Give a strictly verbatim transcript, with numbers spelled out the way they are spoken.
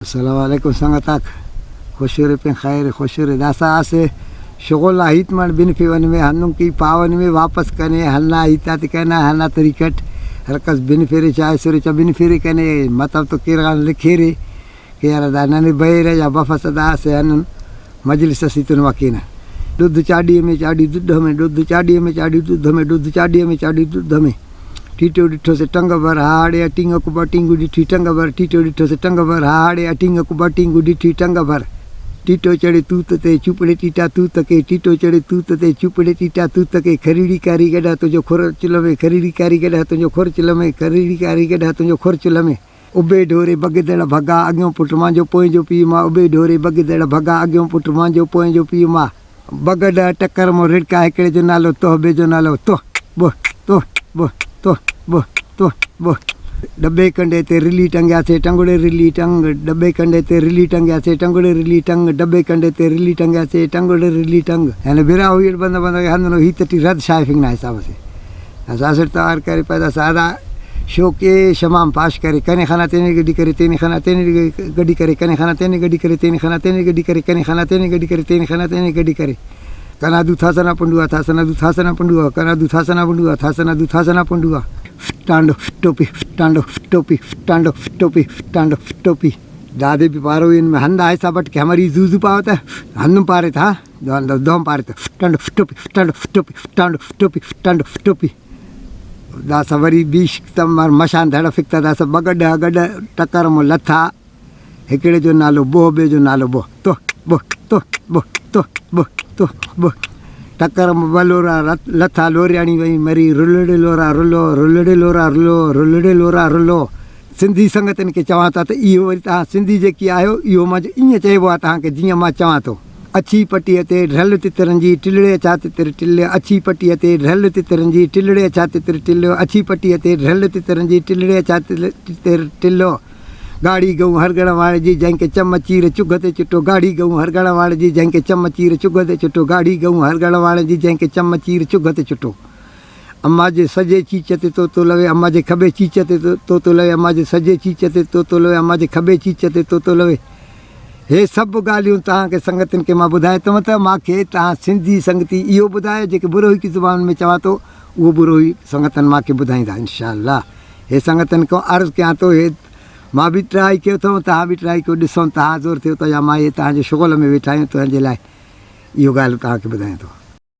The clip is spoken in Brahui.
السلام علیکم سنگت آک، خوش ارے پین خیر، خوش ارے۔ داسا اسہ شغل آ ہیت مڑ بنفیوہ نمے، ہندن کہ ای پاوہ نمے واپس کنے ہندا ہیت آتے کرنا، ہندا طریقہ اٹ ہر کس بنفیرے، چائسرے چا بنفیرے، کنے مطلب تو کیرغان لکھیرے کہ یار دا ننے بریرہ یا بفسہ، دا اسہ ہندن مجلس اس ایتون ما کینہ۔ ڈدھ چاڈی ہمے چاڈی دڈ ہمے، ڈدھ چاڈی ہمے چاڈی دڈ ہمے، ڈدھ چاڈی ہمے چاڈی دڈ ہمے۔ ٹیٹو ڈٹھوسے ٹنگ بر ہاڑے آ ٹینگ کبا ٹینگو ڈٹھی ٹنگ بر، ٹیٹو ڈٹھوسے ٹنگ بر ہاڑے آ ٹینگ کبا ٹینگو ڈٹھی ٹنگ بر۔ ٹیٹو چڑے توت تے چوپڑے ٹیٹا توت کے، ٹیٹو چڑے توت تے چوپڑے ٹیٹا توت کے، کھریڑی کاری گڈا تنجو کھر چلمے، کھریڑی کاری گڈا تنجو کھر چلمے، کھریڑی کاری گڈا تنجو کھر چلمے۔ ابے ڈھورے بگدڑ بھگا اگیوں پٹ مانجو پوئیں جو پی ما، ابے ڈھورے بگدڑ بھگا اگیوں پٹ مانجو پوئیں جو پی ما۔ بگڈ ٹکر مو رڑکا، ہکڑے جو نالو توہ، بے جو نالو توہ، بوہ، توہ، بوہ، توہ، بوہ، توہ، بوہ۔ ڈبے کنڈے تے رلی ٹنگیا سے ٹنگڑے رلی ٹنگ، ڈبے کنڈے تے رلی ٹنگیا سے ٹنگڑے رلی ٹنگ، ڈبے کنڈے تے رلی ٹنگیا سے ٹنگڑے رلی ٹنگ۔ یعنی براہوئی اٹ بندغ بندغ ہندنو ہیت ٹی رد شائفنگ نا حساب سے۔ داسا اسٹ توار کرے، پدا سادا شوق ءِ شمام پاش کرے، کنے خنا تینے گڈی کرے، تینے خنا تینے گڈی کرے، کنے خنا تینے گڈی کرے، تینے خنا تینے گڈی کرے، کنے خنا تینے گڈی کرے، تینے خنا تینے گڈی کرے۔ کنا دو تھاسنا پنڈوا، تھاسنا دو تھاسنا پنڈوا، کنا دو تھاسنا پنڈوا، تھاسنا دو تھاسنا پنڈوا۔ ٹانڈو ٹوپی، ٹانڈو ٹوپی، ٹانڈو ٹوپی، ٹانڈو ٹوپی۔ دادے بھی پاروئی ان میں ہندا حساب اٹ کہ ہماری زو زو پاوتا، ہندن پارے تھا۔ دہن، دہن پارے تہ ٹنڈ ٹوپی، ٹنڈ ٹوپی، ٹنڈ ٹوپی، ٹنڈ ٹوپی۔ داسا وری بیش تمر مشان دڑفک تہ داسا بگڈ اگڈ ٹکر مو لتھا۔ ہکڑے جو نالو بوہ، بے جو نالو بوہ۔ تو، بوہ، تو، بوہ، تو، بوہ، تو، بوہ۔ ٹکر مو بلورا رت-، لتھا لوریاڑی وئی مری، رلڑے لورا رلو، رلڑے لورا رلو، رلڑے لورا رلو۔ سندھی سنگتن کہ چوان تا تہ ایہو وری تہاں سندھی جیکی آہیو، ایہو مچ ایئں چئیبو آ تہاں کہ جیئں ما چوان تو۔ اچھی پٹی اتے ڈھل تترن جی ٹلڑے اچھا تتر ٹلو، اچھی پٹی اتے ڈھل تترن جی ٹلڑے اچھا تتر ٹلو، اچھی پٹی اتے ڈھل تترن جی ٹلڑے اچھا تتر ٹلو۔ گاڑی گئوں ہر گڑ واڑ جی جنگ کے چم چیر چگھ تے چٹو، گاڑی گئوں ہر گڑ واڑ جی جنگ کے چم چیر چگھ تے چٹو، گاڑی گئوں ہر گڑ واڑ جی جنگ کے چم چیر چگھ تے چٹو۔ اماں جے سجے چیچ تے طوطو لوے، اماں جے کھبے چیچ تے طو-، طوطو لوے، اماں جے سجے چیچ تے طوطو لوے، اماں جے کھبے چیچ تے طوطو لوے۔ ہے سب ڳالهيون توهان کي سنگتن کي مان ٻڌائي ٿو، ته مون کي توهان سنڌي سنگتي اهو ٻڌايو، جيڪي بروهي زبان ۾ چوان ٿو، اهو بروهي سنگتن مون کي ٻڌائيندا، انشاءالله. هي سنگتن کي عرض ڪيان ٿو، هي مان به ٽرائي ڪيو ٿو، توهان به ٽرائي ڪيو، ڏسون توهان زور ٿيو ٿو يا مان، اهي توهان جي شغل ۾ ويٺا آهيون، توهان جي لاءِ اهو ڳالهه توهان کي ٻڌايان ٿو.